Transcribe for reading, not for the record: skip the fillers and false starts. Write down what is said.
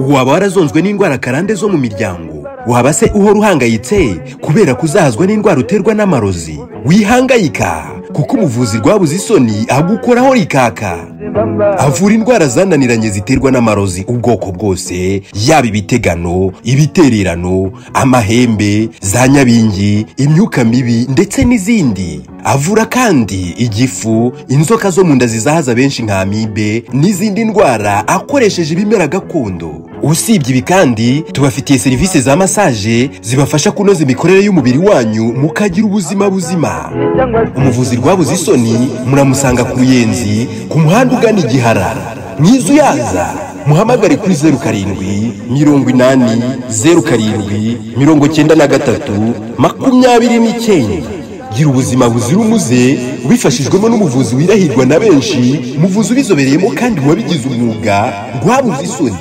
Waba warazonzwe n'indwara karande zo mu miryango? Waba se uhora uhangayitse kubera kuzahazwa n'indwara uterwa n'amarozi? Wihangayika, kuko umuvuzi Rwabuze Isoni agukoraho rikaka. Avura indwara zananiranye ziterwa n'amarozi ubwoko bwose, yaba ibitegano, ibitererano, amahembe, za nyabingi, imyuka mibi ndetse n'izindi. Avura kandi igifu, inzoka zo mu nda zizahaza benshi nka amibe n'izindi ndwara akoresheje ibimera gakondo. Usibye ibi kandi, tubafitiye serivisi za massage zibafasha kunoza imikorere y'umubiri wanyu mukagira ubuzima buzima. Umuvuzi Rwabuze Isoni muramusanga ku Ruyenzi, ku muhanda ugana Igihara. Mwizuyaza, muhamagare kuri 07 80 07 93 29. Gira ubuzima buzira umuze ubifashijwemo n'umuvuzi wirahirwa na benshi, umuvuzi ubizobereyemo kandi wabigize umwuga, Rwabuze Isoni.